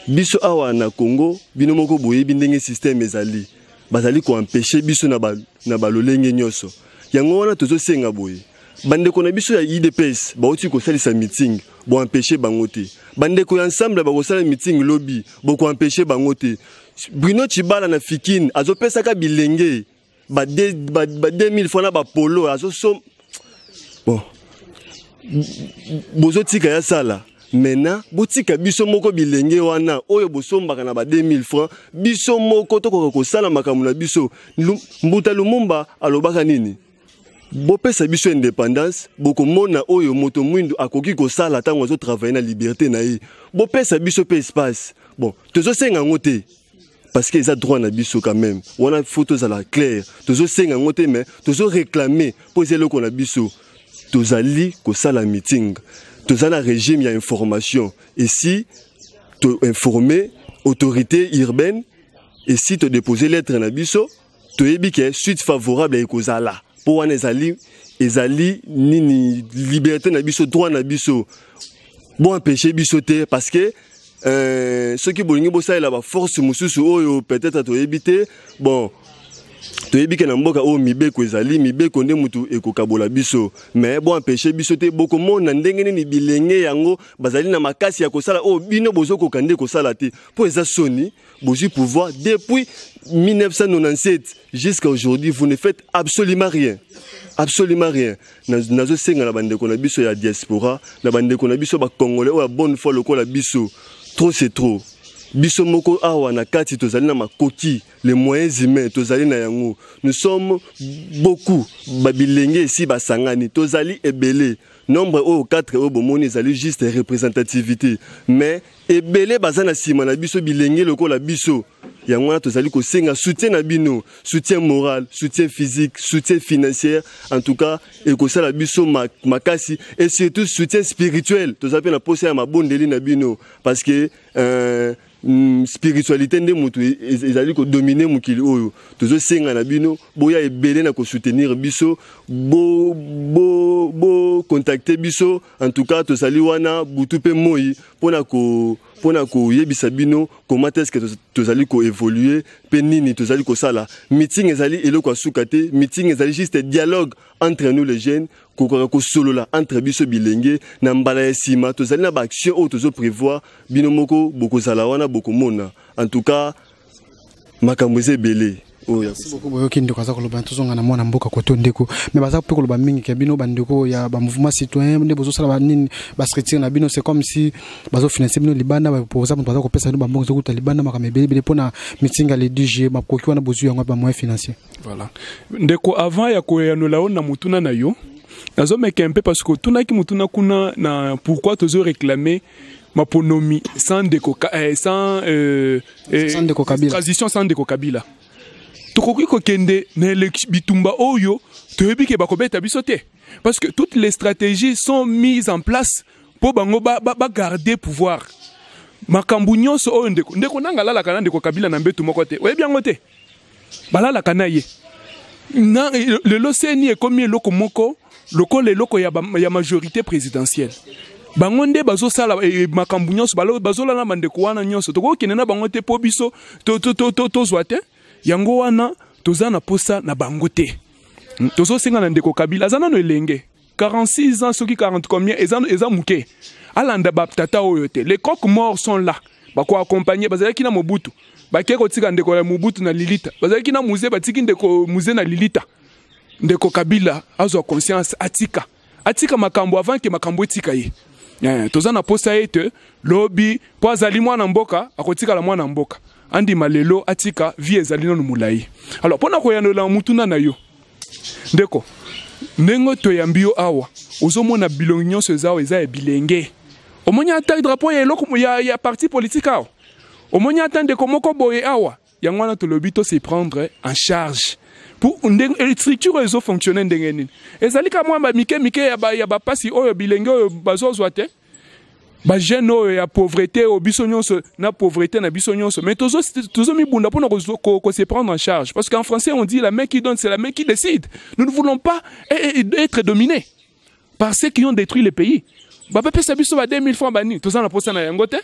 Biso awa na Congo, bino moko boyebi ndenge système ezali, bazali koempêcher biso na balolenge nyonso. Yango wana tozosenga boye: bandeko na biso ya UDPS bauti kosalisa meeting, boempêcher bango te. Bandeko ya Ensemble bakosala meeting lobi, bokoempêcher bango te. Bruno Chibala na Fikine azopesaka bilenge ba 2000 francs na bapolo azosom. Bon, bozotika ya sala. Maintenant botika biso moko bilenge wana oyo bosombaka na ba 2000 francs, biso moko tokoka kosala makambo na biso. Mbuta Lumumba alobaka nini? Bopesa biso indépendance, bokomona oyo moto mwindu akoki kosala ntango azotravailler na liberté na ye. Bopesa biso mpe espace. Bon, tozosenga yango te parce que eza droit na biso quand même. Wana faut tozala clair: tozosenga yango te, mais tozoréclamer mpo eza eloko na biso. Tozali kosala meeting, toza na régime ya information. Esi toinformer autorité urbaine, esi todépose lettre na biso. Toyebi ke suite favorable ekozala, mpo wana ezali nini? Liberté na biso, droit na biso. Boempêcher biso te, parce que soki bolingi bosalela baforce mosusu oyo peut-être toyebi te. Bon, toyebi ke na mboka oyo mibeko ezali, mibeko nde mutu ekokabola biso, mais boempêcher biso te. Bokomona ndenge nini bilenge yango bazali na makasi ya kosala oyo bino bozokoka nde kosala te. Mpo eza soni, bozwi pouvoir depuis 1997 jusqu'à aujourd'hui, vous ne faites absolument rien, absolument rien. Nazosenga na bandeko na biso ya diaspora, na bandeko na biso bacongolais oyo ya bonne foi lokola biso: trop c'est trop. Biso moko awa na kati tozali na makoki, les moyens humains tozali na yango. Nous sommes beaucoup, babilenge esi basangani, tozali ebele. Nombre oyo 4 oyo bomoni ezali juste représentativité, mais ebele baza na nsima na biso, bilenge lokola biso. Yango wana tozali kosenga soutien na bino, soutien moral, soutien physique, soutien financier. En tout cas ekosala biso makasi, et surtout soutien spirituel. Toza mpe na posa ya mabondeli na bino, parce que spiritualité nde moto ezali kodominer mokili oyo. Tozosenga na bino boya ebele na kosoutenir biso, bocontacter biso. En tout cas tozali wana butu mpe moi mpona koyebisa bino comment est-ce que tozali koévoluer mpe nini tozali kosala. Meeting ezali eloko ya suka te. Meeting ezali juste dialogue entre nous les jeunes, kokoka kosolola entre biso bilenge. Na mbala ya nsima tozali na baaction oyo tozoprévoir. Bino moko bokozala wana, bokomona. En tout cas makambo eza ebele oyo. Merci beaucoup. Boyoki ndeko aza koloba. Tozonga na mwana mboka koto ndeko, mais baza mpe koloba mingi ke bino bandeko ya bamouvement citoyen nde bozosala banini, bastructure na bino, c'est comme si bazofinancer bino libanda, bapoza moto baza kopesa bino bambongo ezokuta libanda, makambo ebele ebele mpona meeting ya le 10 juillet. Bakoki wana bozwi yango, bamoyen financier? Voilà ndeko, avant ya koyanola yo na motuna na yo, nazomeka mpe parce que otunaki motuna kuna na pourquoi tozo réclamer maponomi sans ndeko sans Sans ndeko Kabila. Transition sans ndeko Kabila. Tokoki kokende na bitumba oyo toyebi ke bakobeta biso te, parce que toutes les stratégies sont mises en place mpo bango bagarder pouvoir. Makambo nyonso oyo ndeko nanga alalaka na ndeko Kabila na mbetu moko te, oyebi yango te, balalaka na ye na lelo. CENI ekomi eloko moko lokola eloko ya majorité présidentielle. Bango nde bazosala makambo nyonso, bazolala bandeko wana nyonso. Tokokende na bango te mpo biso tozwa te. Yango wana toza na posa na bango te. Tozosenga na ndeko Kabila, aza nano elenge, 46 ans soki 40 combien, eza moke. Alanda batata oyo te. Les croque morts sont là, bakoaccompagner. Bazalaki na Mobutu, bake kotika ndeko ya Mobutu na lilita. Bazalaki na Mzee, batiki ndeko Mzee na lilita. Ndeko Kabila azwa conscience, atika makambo avant ke makambo etika ye. Toza na posa ete lobi, mpo azali mwana mboka, akotikala mwana mboka. Andima lelo, atika, vie ezali nano molai. Alors mpona koyanola mutuna na yo ndeko, ndenge toyambi yo awa, ozomona bilongi nyonso eza awa eza ya bilenge. Omoni ata drapeau ya eloko ya parti politique awa? Omoni ata ndeko moko boye awa? Yango wana tolobi to se prendre en charge pour ndenge structure oyo ezofonctionne ndenge nini. Ezali ka mwa bamike mike ya bapasi oyo bilenge oyo bazozwa te, bajeune oyo ya pauvreté oyo, biso nyonso na pauvreté na biso nyonso, mais tozomibunda mpona ko se prendre en charge, parce qu'en français on dit: la main qui donne, c'est la main qui décide. Nous ne voulons pas être dominés par ceux qui ont détruit le pays. Bapepesa biso ba 2000 francs banini, toza na posa na yango te.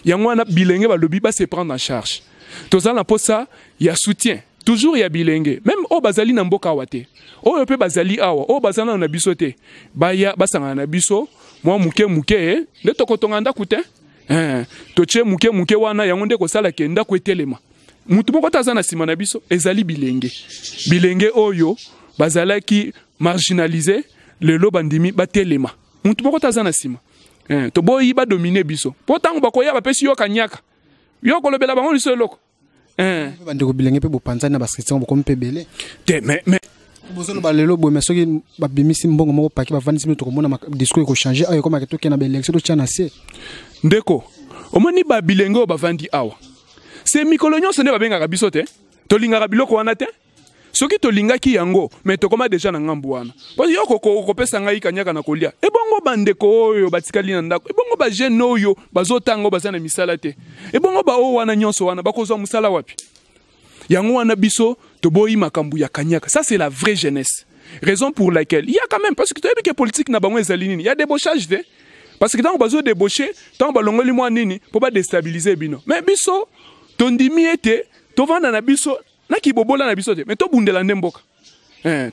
Yango wana bilenge balobi ba se prendre en charge. Toza na posa ya soutien toujours ya bilenge, même oyo bazali na mboka awa te, oyo mpe bazali awa, oyo baza nano na biso te, baya basangana na biso mwa moke moke nde tokotonga ndako te. Totie moke moke wana, yango nde kosala ke ndako etelema. Mutu moko te aza na nsima na biso, ezali bilenge. Bilenge oyo bazalaki marginalisé, lelo bandimi batelema. Mutu moko te aza na nsima. Toboyi badominer biso, mpo ntango bakoya bapesi yo kanyaka, yo kolobela bango liso eloko. Bandeko bilenge mpe bopanzani na bastructure, bokomi mpe ebele. Te, mais Bozoloba lelo boye, mais soki babimisi mbongo moko paki, bavandisi bino, tokomona discours ekochanger ayo, ekomaka tokende na baélection, totya na se. Ndeko, omoni babilenge oyo bavandi awa, se mikolo nyonso nde babengaka biso te. Tolingaka biloko wana te. Soki tolingaki yango, mais tokóma déjà na ngambu wana. Po yo kopesa ngai kanyaka na kolia, ebongo bandeko oyo batikali na ndako, ebongo bajeune oyo bazotanga oyo baza na misala te, ebongo baoyo wana nyonso wana bakozwa mosala wapi? Yango wana biso toboyi makambo ya kanyaka. Ça, c'est la vraie jeunesse, raison pour laquelle il y a quand même, parce que toyebi ke politique na bango ezali nini, ya débauchage te, parce que ntango bazodébaucher, ntango balongoli mwa nini mpo badéstabiliser bino. Mais biso tondimi ete tovanda na biso na kibobola na biso te, mais tobundela nde mboka.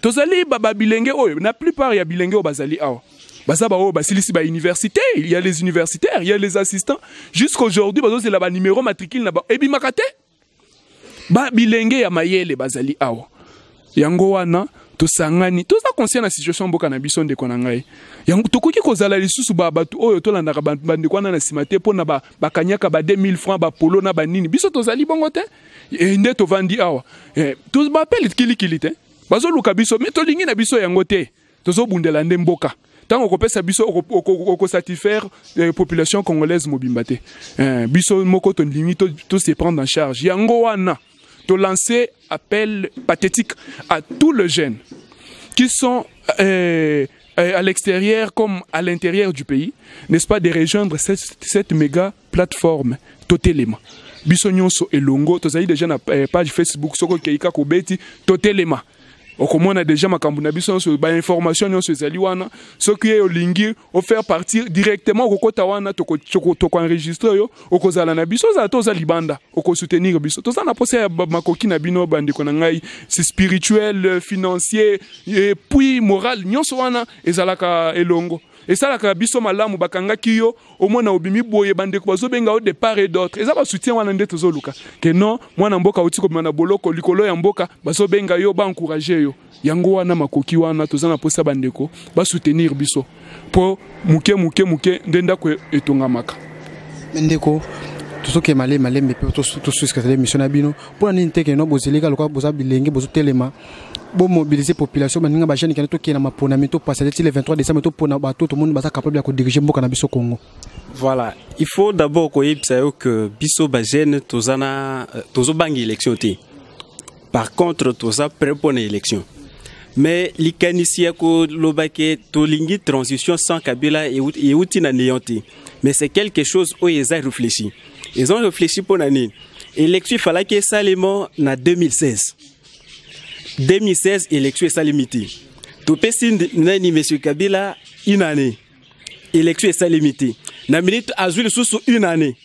Tozali babilenge oyo, na plupart ya bilenge oyo bazali awa, baza baoyo basilisi bauniversité. Il y a les universitaires, il y a les assistants. Jusqu'aujourd'hui bazozela banuméro matricule na ba ebimaka te. Ba bilenge ya mayele bazali awa. Yango wana tosangani, toza conscient na situation mboka na biso. Ndeko na ngai, yango tokoki kozala lisusu ba bato oyo tolandaka bandeko wana na nsima te mpo na bakanyaka ba 2000 francs, bapolo na banini. Biso tozali bongo te. Nde tovandi awa, bapele kilikili te, bazoluka biso, mais tolingi na biso yango te. Tozobundela nde mboka. Ntango okopesa biso, okosatisfaire population congolaise mobimba te. Biso moko tondimi to se prendre en charge. Yango wana tolancer appel pathétique à tous les jeunes qui sont à l'extérieur comme à l'intérieur du pays, n'est-ce pas, de rejoindre cette méga plateforme Totelema. Biso nyonso elongo, tozali déjà na page Facebook. Soko okei kaka, obeti Totelema, okomona déjà makambo na biso nyonso, bainformation nyonso ezali wana. Soki ye olingi ofaire partir directement, okokota wana, tokoenregistre yo, okozala na biso. Ozala to oza libanda, okosoutenir biso. Toza na posa ya makoki na bino, bandeko na ngai, c'est spirituel, financier et puis moral. Nyonso wana ezalaka elongo, esalaka biso malamu. Bakangaki yo, omona obimi boye, bandeko bazobenga yo de part et d'autre. Eza basoutien wana nde tozoluka ke non, mwana mboka auti kobima na boloko likolo ya mboka, bazobenga yo, baencourage yo. Yango wana makoki wana toza na posa bandeko basoutenir biso, mpo moke moke moke nde ndako etongamaka. Ndeko, tozokema malembe malembe mpe tosuisikatela émission na bino. Mpona nini te keno bozelika lokola boza bilenge, bozotelema, bomobilize population, baninga bajeune, kende tokende na maponami, topasa ti le 23 décembre, topona bato tomoni baza capable ya kodirige mboka na biso Congo? Voilà, il faut d'abord koyebisa yo que biso bajeune toza na tozobanga élection te. Par contre, toza prêt mpona élection, mais likanisi ya koloba ke tolingi transition sans Kabila euti na néant te, mais c'est quelque chose oyo eza réfléchi. Ils ont réfléchi mpona nini? Élection efalaki esalema na 2016. 2016, élection esalemi te. Topesi nani, monsieur Kabila, une année, élection esalemi te. Na minute azwi lisusu une année,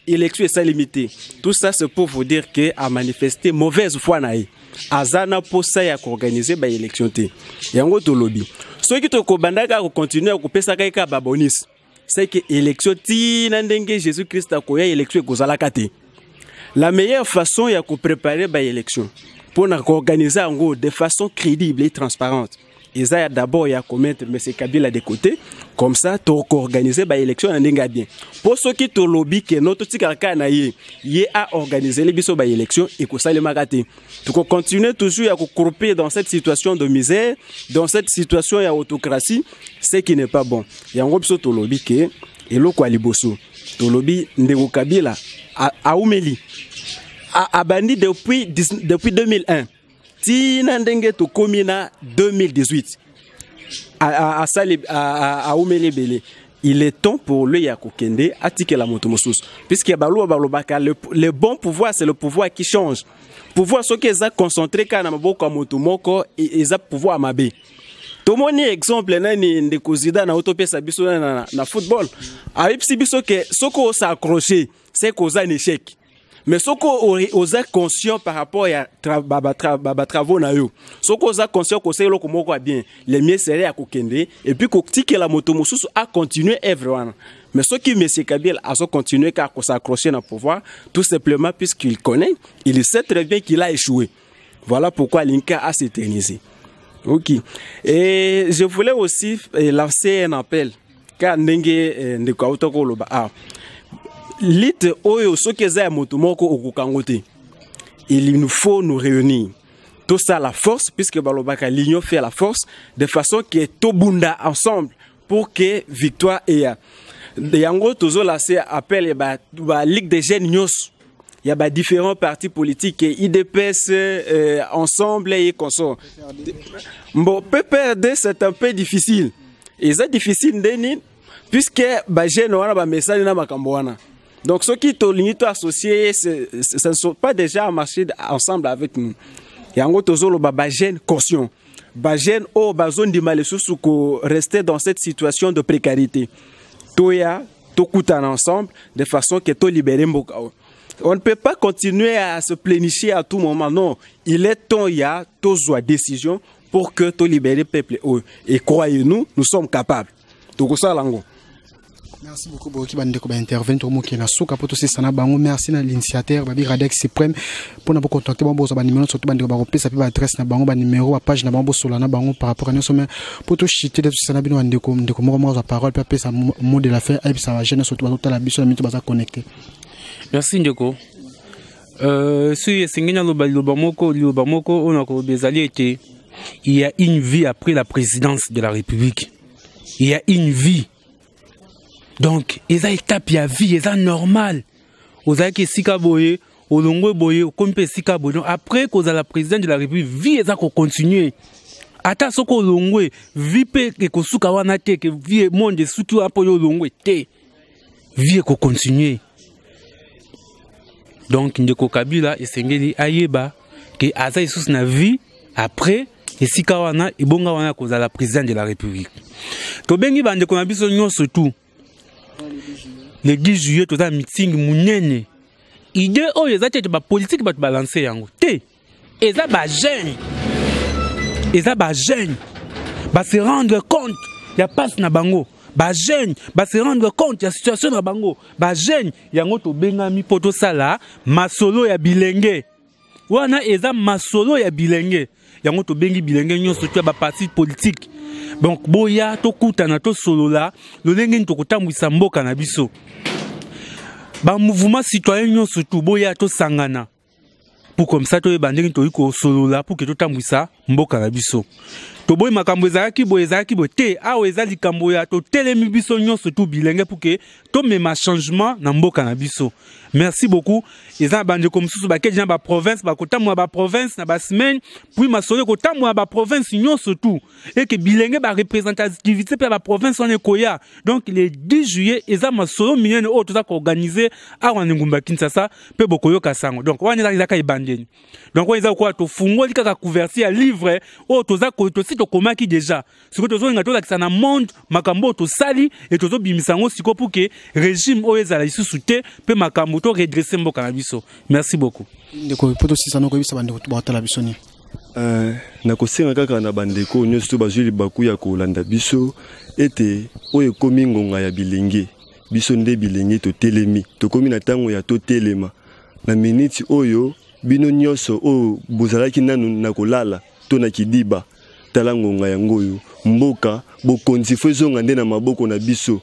élection esalemi te. Tout ça, c'est pour vous dire que a manifester mauvaise foi na ye, aza na posa ya koorganize baélection te. Yango tolobi, soki tokobandaka kocontinue kopesaka ye kaka babonus, c'est que élection ntina ndenge Jésus Christ akoya, élection ekozalaka te. La meilleure façon ya kopréparer baélection, mpona koorganize yango de façon crédible et transparente, eza ya d'abord ya komettre M Kabila de côté. Comme ça tokoorganize baélection na ndenge ya bien. Mpo soki tolobi ke no, totikala kaka na ye, ye aorganizele biso baélection, ekosalemaka te. Tokocontinue toujours ya kocroupir dans cette situation de misère, dans cette situation ya autocratie, ce qui n'est pas bon. Yango biso tolobi ke eloko ya liboso, tolobi ndeko Kabila aumeli, abandi depuis 2001 ntina ndenge tokomi na 2018, asali, aumeli ebele. Il est temps pour lui ya kokende, atikela moto mosusu, puisque baluba balobaka: le bon pouvoir, c'est le pouvoir qui change. Pouvoir soki eza concentré kaka na maboko ya moto moko, eza pouvoir ya mabe. Tomoni exemple nani, ndeko Zidane otopesa biso na football, ayebisi biso ke soki os'accroche, c'est koza un échec, mais soki oza conscient par rapport ya batravaux na yo, soki oza conscient kosala eloko moko ya bien, le mieux serait ya kokende et puis kotikela moto mosusu acontinue œuvre wana. Mais soki monsieur Kabila azocontinue kaka kos'accrocher na pouvoir, tout simplement puisqu'il connaît, il sait très bien qu'il a échoué, voilà pourquoi alingi as'éterniser. Ok, et je voulais aussi lancer un appel ka ndenge ndeko auta koloba. Ah, lutte oyo, soki eza ya moto moko, okokango te. Il nous faut nous réunir, tosala force, puisque balobaka l'union fait la force, de façon que tobunda ensemble pour que victoire eya. Yango tozolase appel ya ba ligue des jeunes nyonso ya ba différents partis politiques, UDPS, Ensemble et consorts. Bon, PPRD, c'est un peu difficile. Eza difficile ndeni? Puisque bajeune wana bamesani na makambo wana. Donc soki tolingi to associer, ce ne sont pas déjà à marcher ensemble avec nous. Yango tozoloba bajeune conscient, bajeune oyo bazondima lisusu ko rester dans cette situation de précarité, toya tokutana ensemble de façon que tolibere mboka oyo. On ne peut pas continuer à se pleurnicher à tout moment. Non, il est temps ya tozwa décision pour que tolibere peuple oyo. Et croyez-nous, nous sommes capables. Tokosala yango. Merci beaucoup. Boyoki bandeko baintervenir, tokomokende na suka mpo tosisa na bango. Merci na l'initiateur babi Radex Suprême. Mpona bocontacte bango, bozwa banimero, surtout bandeko bakopesa mpe baadresse na bango, banimero, bapage na bango, bosola na bango par rapport à nyonso. Mais mpo toshite te, tosisa na bino bandeko. Ndeko moko moko azwa parole mpe apesa mot de la fin, ayebisa bajeune surtout bazotala biso na mito, baza connecté. Merci ndeko. Soki esengi naloba liloba moko, liloba moko oyo nakoloba ezali ete il y a une vie après la présidence de la République. Il y a une vie. Donc eza étape ya vie, eza normal. Ozalaki esika boye, olongwe boye, okomi mpe esika boye. Donc après kozala président de la République, vie eza kocontinue. Ata soki olongwe, vie mpe ekosuka wana te, ke vie monde esuki wana mpo yo olongwe te, vie ekocontinue. Donc ndeko Kabila esengeli ayeba ke aza lisusu na vie après esika wana, ebonga wana kozala président de la République. Tobengi bandeko na biso nyonso tu le 10 juillet, toza meeting monene. Idée oyo eza te ete bapolitike bato balanse yango te, eza bajeune, eza bajeune base rendre compte ya mpasi na bango, bajeune base rendre compte ya situation na bango. Bajeune yango tobengami mpo tosala masolo ya bilenge. Wana eza masolo ya bilenge, yango tobengi bilenge nyonso to ya baparti politique. Donc boya tokutana, tosolola lolenge nini tokotambwisa mboka na biso. Bamouvement citoyen nyonso tu boya tosangana pour comme ça toyeba ndenge toyei kosolola pour ke totambwisa mboka na biso. Toboyi makambo ezalaki boye, ezalaki boye te. Awa eza likambo ya totelemi biso nyonso tu bilenge pour ke tomema changement na mboka na biso. Merci beaucoup. Eza na bandeko mosusu bakei na baprovince, bakotambola baprovince na basemaine, puis masolo ekotambola baprovince nyonso tu, eke bilenge bareprésentativité mpe ya baprovince wana ekoya. Donc le 10 juillet eza masolo minene oyo toza koorganize awa na engumba Kinshasa, mpe bokoyoka sango. Donc wana ezaka ebandeli. Donc wana eza kokola, tofungoli kaka couverture ya livre oyo toza tosi tokomaki déjà. Sikoyo tozolinga tolakisa na monde makambo oyo tosali e tozobimisa yango sikoyo pour ke régime oyo ezala lisusu te, mpe makambo to redresse mboka na biso. Merci beaucoup. Ndeko, mpo tosisana, koyebisa bandeko batala biso nini? Nakosenga kaka na bandeko nyonso to bazwi libaku ya kolanda biso ete oyo ekomi ngonga ya bilenge. Biso nde bilenge totelemi, tokomi na ntango ya totelema na miniti oyo. Bino nyonso oyo bozalaki nanu na kolala to na kidiba, tala ngonga yango oyo. Mboka bokonzi fo ezonga nde na maboko na biso.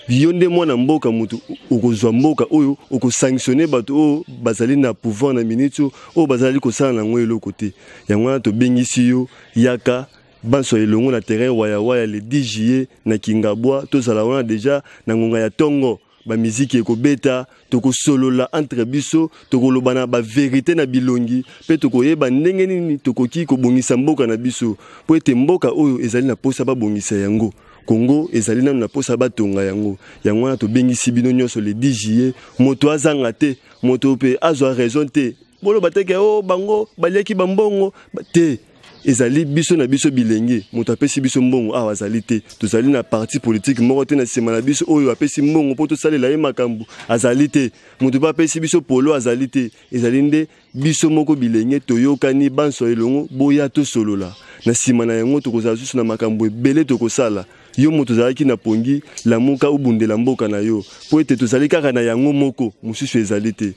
Yo nde mwana mboka, motu okozwa mboka oyo, okosanctionne bato oyo bazali na pouvoir na miniti oyo, oyo bazali kosala nango eloko te. Yango wana tobengisi yo, yaka banso elongo na terrain wayawaya le 10 juillet na Kingabwa. Tozala wana deja na ngonga ya ntongo, bamiziki ekobeta, tokosolola entre biso, tokoloba na baverité na bilongi, mpe tokoyeba ndenge nini tokoki kobongisa mboka na biso, mpo ete mboka oyo ezali na posa babongisa yango. Kongo ezali nano na posa batonga yango. Yango wana tobengisi bino nyonso le 10 juillet. Moto azanga te, moto mpe azwa raison te, boloba te ke o bango baliaki bambongo te. Ezali biso na biso bilenge. Moto apesi biso mbongo awa azali te. Tozali na parti politique moko te na nsima na biso oyo apesi mbongo mpo tosalela ye makambo azali te. Moto mpe apesi biso polo azali te. Ezali nde biso moko bilenge toyokani banso elongo, boya tosolola. Na nsima na yango tokozala susu na makambo ebele tokosala. Yo moto ozalaki na pongi, lamuka, obundela mboka na yo, mpo ete tozali kaka na yango moko, mosusu ezali te.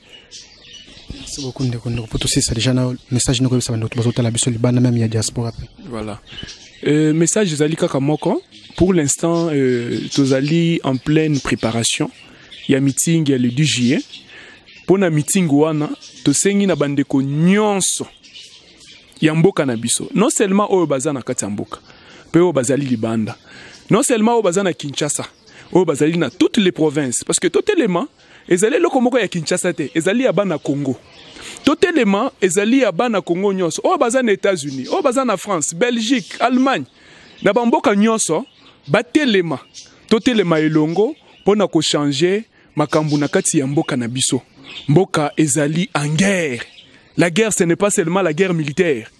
Merci beaucoup, ndeko. Ndeko, po tosisa déjà na message noko, yebisa bandeko bazotala biso libanda, même ya diaspora mpe. Voilà, message ezali kaka moko. Pour l'instant, tozali en pleine préparation ya meeting ya le 10 juillet. Mpo na meeting wana, tosengi na bandeko nyonso ya mboka na biso, non seulement oyo baza na kati ya mboka mpe oyo bazali libanda, non seulement oyo baza na Kinshasa, oyo bazali na toutes les provinces, parce que totelema ezali eloko moko ya Kinshasa te, ezali ya bana Congo. Totelema ezali ya bana Congo nyonso, oyo baza na États-Unis, oyo baza na France, Belgique, Allemagne, na bamboka nyonso. Batelema, totelema elongo mpo na kochange makambo na kati ya mboka na biso. Mboka ezali en guerre. La guerre, ce n'est pas seulement la guerre militaire,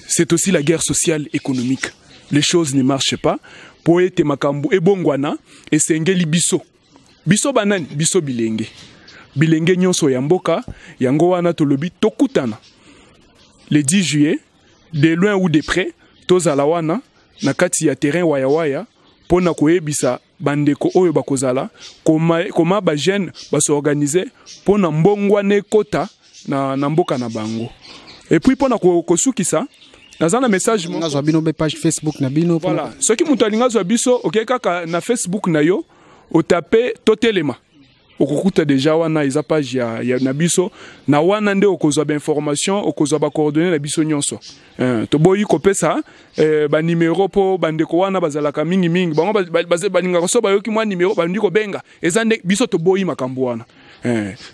c'est aussi la guerre sociale, économique. Les choses ne marchent pas. Po ete makambo ebongwana, esengeli biso, biso banani? Biso bilenge, bilenge nyonso ya mboka. Yango wana tolobi tokutana le 10 juillet, de loin ou de près, tozala wana na kati ya terrain wayawaya mpo na koyebisa bandeko oyo bakozala koma bajeune basorganize mpo na mbongwana ekota na mboka na bango. Et puis mpo na kosukisa, naza na message moko. Azwa bino be page Facebook na bino? Voilà, soki moto alingi azwa biso, okei kaka na Facebook na yo, otape Totelema. Okokuta deja wana eza page ya na biso. Na wana nde okozwa ba information, okozwa ba coordonnées na biso nyonso. Toboyi kopesa ba numéro po bandeko wana bazalaka mingi mingi. Bango balingaka so bayoki mwa numéro bandi kobenga. Eza nde biso toboyi makambo wana.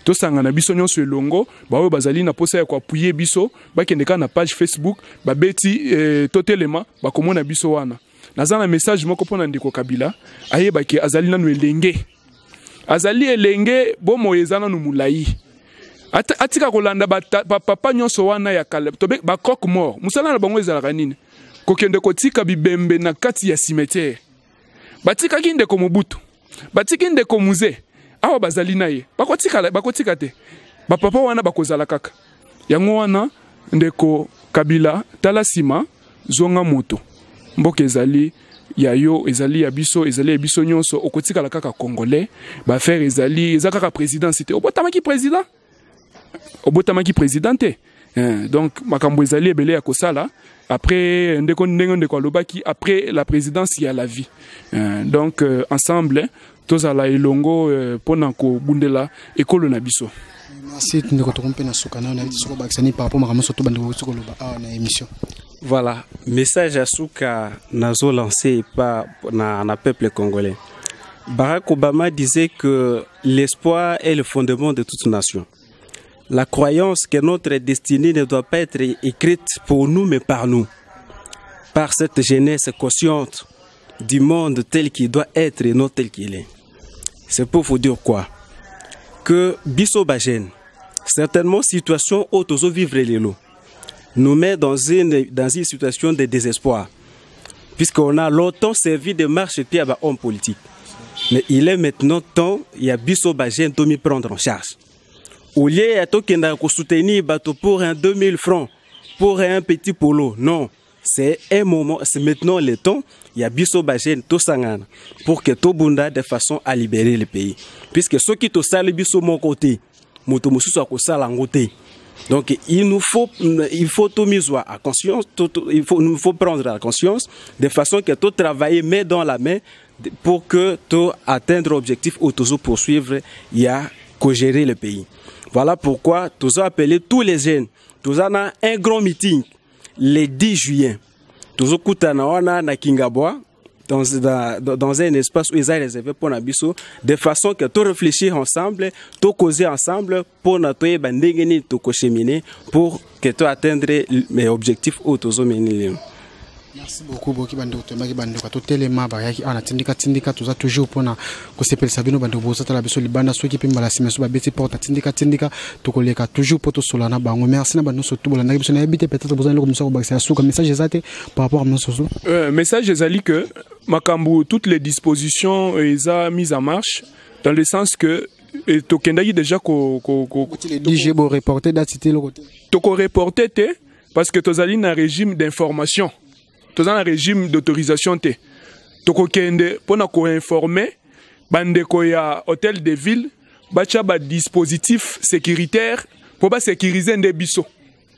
Tosangana biso nyonso elongo, baoyo bazali na posa ya koappuyer biso, bakende kaka na page Facebook, babeti Totelema, bakomona biso wana. Naza na message moko mpona ndeko Kabila, ayebaki azali nanu elenge. Azali elenge, bomoi eza nanu molai. Atika kolanda bapapa nyonso wana ya kala, tobe ba croque mort. Mosala na bango ezalaka nini? Kokende kotika bibembe na kati ya cimetière. Batikaki ndeko Mobutu, batiki ndeko Mzee, awa bazali na ye. Bakotika, bakotika te. Bapapa wana bakozala kaka. Yango wana ndeko Kabila, tala nsima, zonga moto. Mboka ezali ya yo, ezali ya biso, ezali ya biso nyonso. Okotikala kaka congolais. Ba affaire ezali, eza kaka présidence te. Obotamaki président? Obotamaki président te. Donc makambo ezali ebele ya kosala. Après ndeko, ndenge ndeko alobaki, après la présidence il y a la vie. Donc ensemble tozala elongo mpona kobundela ekolo na biso. Merci ndeko, tokomi na suka na nayebi soko bakisani par rapport makambo nyonso to bandeko bauti koloba awa na émission. Voilà, message ya suka nazo lancé par na peuple congolais. Barack Obama disait que l'espoir est le fondement de toute nation. La croyance que notre destinée ne doit pas être écrite pour nous, mais par nous. Par cette jeunesse consciente du monde tel qu'il doit être et non tel qu'il est. C'est pour vous dire quoi? Que biso ba jeunes, certainement situation oyo tozo vivre lelo, nous met dans une situation de désespoir. Puisqu'on a longtemps servi de marche-pied à hommes politiques. Mais il est maintenant temps, il y a biso ba jeunes de prendre en charge. Au lieu ya tokenda soutenir bato pour un 2000 francs, pour un petit polo, non. C'est un moment, c'est maintenant le temps, il y a biso ba jeunes tosangana pour que tobunda de façon à libérer le pays. Puisque ceux qui tosali biso mon côté, moto mosusu akosala yango te. Donc il faut tout miser à conscience, tout, tout, il faut, nous faut prendre la conscience de façon que tout travailler main dans la main pour que tout atteindre l'objectif ou toujours poursuivre, il y a co-gérer le pays. Voilà pourquoi nous avons appelé tous les jeunes. Nous avons un grand meeting le 10 juillet. Nous avons na Kingabwa, dans un espace où ils ont réservé pour na biso, de façon que tout réfléchir ensemble, tout causer ensemble pour notre ndenge nini tokocheminer pour que tout atteindre mes objectifs ou tozo mener. Merci beaucoup. Boki bandeko, toyembaki bandeko totelema, bayaki awa na Tindika Tindika. Toza toujours mpona kosepelisa bino bandeko bozotala biso libanda. Soki mpe mbala nsima so babeti porte na Tindika Tindika, tokoleka toujours mpo tosola na bango. Merci na banyonso tu bolandaki biso. Nayebi te, peut-être boza eloko mosusu kobakisa ya suka. Message eza te par rapport à nyonso so? Message ezali que makambo, toutes les dispositions eza mise en marche, dans le sens que tokendaki déjà ko DJ bo reporter date te, eloko te? Tokoreporte te, parce que tozali na régime d'information, toza na régime d'autorisation te. Tokokende mpona koinforme bandeko ya hôtel de ville, batya badispositif sécuritaire mpo basécurize nde biso,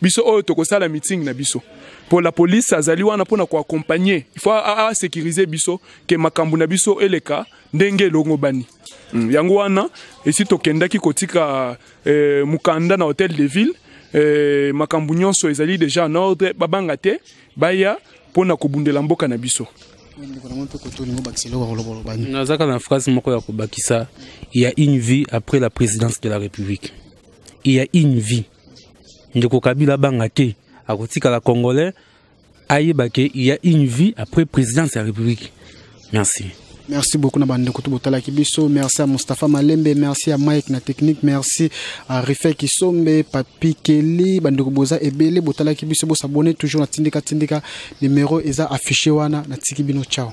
biso oyo tokosala meeting na biso. Mpo la police azali wana mpona koaccompagner, il faut asécurize biso ke makambo na biso eleka ndenge elongo bani. Yango wana esi tokendaki kotika mokanda na hôtel de ville. Makambo nyonso ezali déjà en ordre, babanga te, baya mpona kobundela mboka na biso. Ndeko na moi mpe koto olingo bakisa eloko ya koloba? Nazaka na phrase moko ya kobakisa: il y a une vie après la présidence de la République, il y a une vie. Ndeko Kabila banga te, akotikala congolais, ayeba ke il y a une vie après présidence ya République. Merci. Merci beaucoup na bandeko to botalaki biso. Merci à Mustapha Malembe, merci à Mike na technique, merci à Rifet Kisombe, Papi Kelly. Bandeko boza ebele botalaki biso, bosabonner toujours na Tindika Tindika. Numéro eza affiché wana. Na tiki bino, ciao.